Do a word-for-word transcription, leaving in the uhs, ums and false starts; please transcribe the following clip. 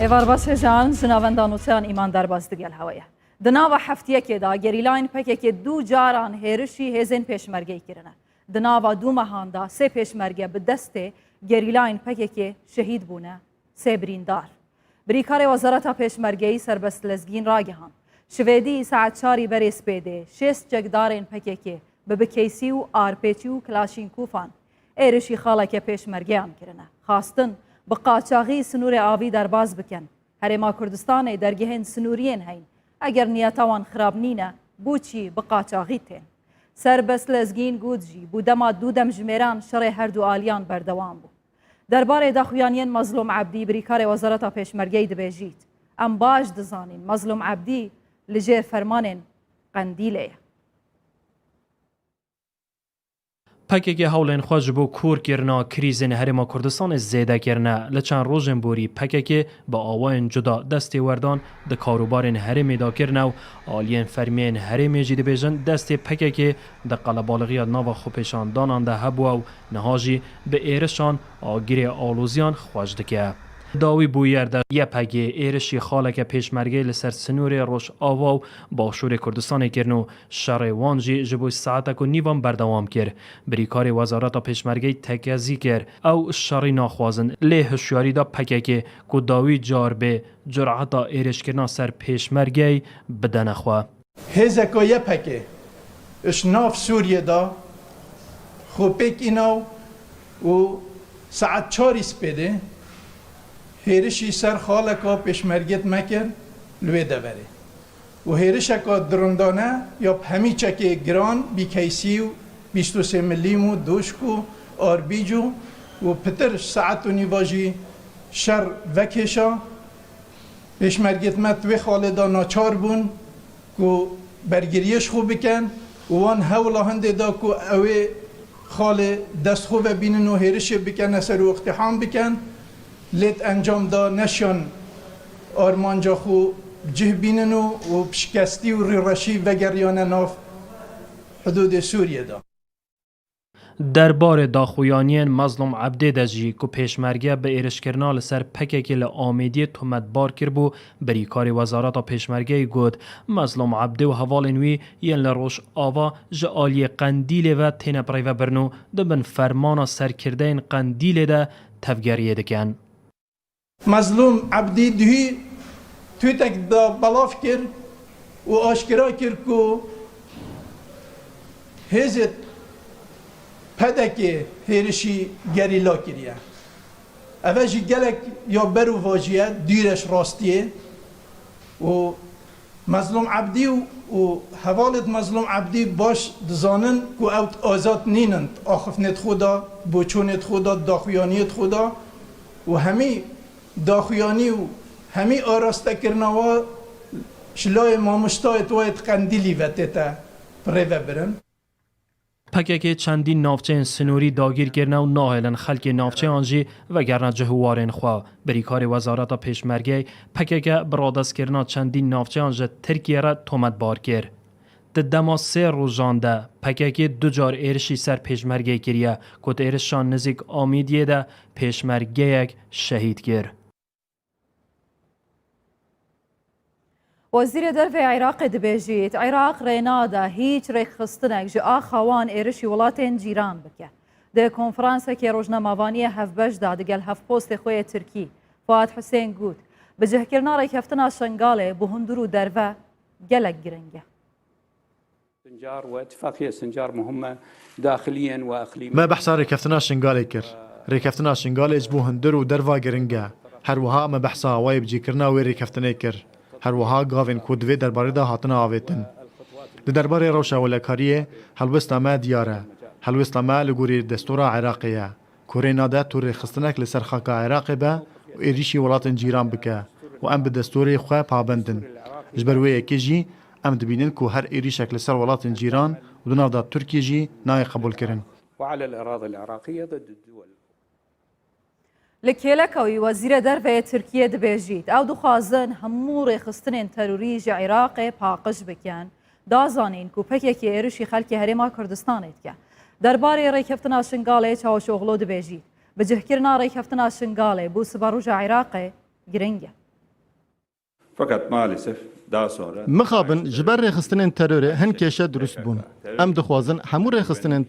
Êvar Başêjan ji navenda nûçeyan Îman Derbas digel hewe ye. Di nava heftiyekê de gerîlayên P K K du caran hêrişî hêzên pêşmergeyê kirine. Di nava du mehan de sê pêşmerge bi destê gerîlayên P K K şehîd bûne, sê birîndar. Birîkarê Wezareta Pêşmergeyî Serbest Lezgîn ragihand, şivêdî saet çarî berê spêdê şêst çekdarên P K K bi bikeysî û arpêçî û kilaşînkûfan êrişî xaleke pêşmergeyan kirine. Xastin bi qaçaxî sinûrê avî derbas bikin. Herêma Kurdistanê dergehên sinûriyên heyn. Eger niyeta wan xirab nîne, bo çî bi qaçaxî tên? Serbest Lezgîn got jî, bo dema du demjimêran şerê her du aliyan berdewam bû. Derbarê daxuyaniyên Mezlûm Ebdî, birîkarê Wezareta Pêşmergeyê dibêjît, em baş dizanîn Mezlûm Ebdî li jêr fermanên Qendîlê ye. P K K hewlên xwe ji bo kûrkirina krîzên Herêma Kurdistanê zêde kirine. Li çend rojên borî P K K bi awayên cuda destê werdan di karûbarên herêmê de kirine û aliyên fermiyên herêmê jî dibêjin destê P K K di qelebalixiya nava xwepêşandanan de hebû ew niha jî bi êrişan agirê aloziyan xweş dike. Dawî bûyer de Y P G êrişî xaleke pêşmergeyê li ser sinûrê Rojava û Başûrê Kurdistanê kirin û şerê wan jî ji bo saetek û nîvan berdewam kir. Birîkarê Wezareta Pêşmergeyê tekezî kir, ew şerî naxwazin, lê hişyarî da P K K ku dawî car bê cureta êrişkirina ser pêşmergeyê bidene xwe. Hêzeka Y P G ji nav Sûriyê de xwe pêk îna û saet çarî spêdê hêrişî ser xaleka pêşmergêt me kir li wê deverê. Û hêrişeka dirindane ya bi hemî çekê giran, bîkeysî û bîst û sê milîm û doşk û arbîc û, û pitir saet û nîva jî şer vekêşa. Pêşmergêt me di wê xalê de naçar bûn ku bergiriyê ji xwe bikin û wan hewla hindê da ku ew ê xalê dest xwe vebînin û hêrişê bikene ser û îqtîham bikin. Lê di encam de neşiyan armanca xwe cih bînin û, û bi şikestî û rîreşî vegeriyane nav hidûdê Sûriyê de. Derbarê daxuyaniyên Mezlûm Ebdê de jî ku pêşmerge bi êrişkirina li ser P K K li Amêdiyê tometbar kiribû, birîkarê Wezareta Pêşmergeyê got, Mezlûm Ebdê û hevalên wî yên li Rojava ji aliyê Qendîlê ve têne birêvebirin û di bin fermana serkirdeyên Qendîlê de tevgeriyê dikin. Mezlûm Ebdî duhî twîtek da belav kir û aşkera kir ku hêzê P D K hêrişî gerîla kiriye. Eve jî gelek ya berûvajiye dûre ji rastiyê û Mezlûm Ebdî û, û hevalêt Mezlûm Ebdî baş dizanin ku ew azad nînin, axiftinêt xwe da, boçûnêt xwe da, daxuyaniyêt xwe da û hemî daxuyanî û hemî arastekirina wa ji layê mamostayêt wayêt Qendîlî ve tête birêvebirin. P K K çendîn navçeyên sinûrî dagîr kirine û nahêlin xelkê navçeyan jî vegerine cih û warên xwe. Birîkarê Wezareta Pêşmergeyê P K K bi radestkirina çendîn navçeyan ji Tirkiyê re tometbar kir. Di dema sê rojan de P K K du car êrişî ser pêşmergeyê kiriye, ku di êrişa nizîk Amîdiyê de pêşmergeyek şehîd kir. Wezîrê Derve ya Iraqê dibêjît, Iraq rê nade hîç rêkxistinek ji axa wan êrişî welatên cîran bike. Di konferansekê rojnamevaniyê hevbeş de digel hevpostê xwe yê Tirkî, Fuat Husên got, bicihkirina rêkeftina Şingalê bo hundir û derve gelek giring e. Sincar we tifaqiyê Sincar muhim e, daxiliyen we iqlîmen. Me behsa rêkeftina Şingalê kir. Rêkeftina Şingalê ji bo hundir û derva giring e. Her wiha me behsa awayê bicîkirina wê rêkeftinê kir. Her wiha gavên ku di vê derbarê de hatine avêtin. Li derbarê rewşa welekariyê helwesta me diyar e. Helwesta me li gorî destûra Iraqê ye. Ku rê nade tu rêxistinek li ser xaka Iraqê be û êrîşî welatên cîran bike û em bi destûrê xwe pabend in. Ji ber wê yekê jî em dibînin ku her êrîşek li ser welatên cîran û di nav de Tirkiyê jî nayê qebûlkirin. وعلى الأراضي العراقية ضد الدول. Li kêleka wî, Wezîrê Derve yê Tirkiyê dibêjît, ew dixwazin hemû rêxistinên terorî ji Iraqê paqij bikin. Da zanîn ku P K K êrişî xelkê Herêma Kurdistanê dike. Derbarê rêkeftina Şingalê Çavuşoglu dibêjît, bicihkirina rêkeftina Şingalê bo siberoja Iraqê giring e. Fakat maalesef daha sonra Mixabin ji ber rêxistinên terorê hin kêşe dirust bûn. Em dixwazin hemû rêxistinên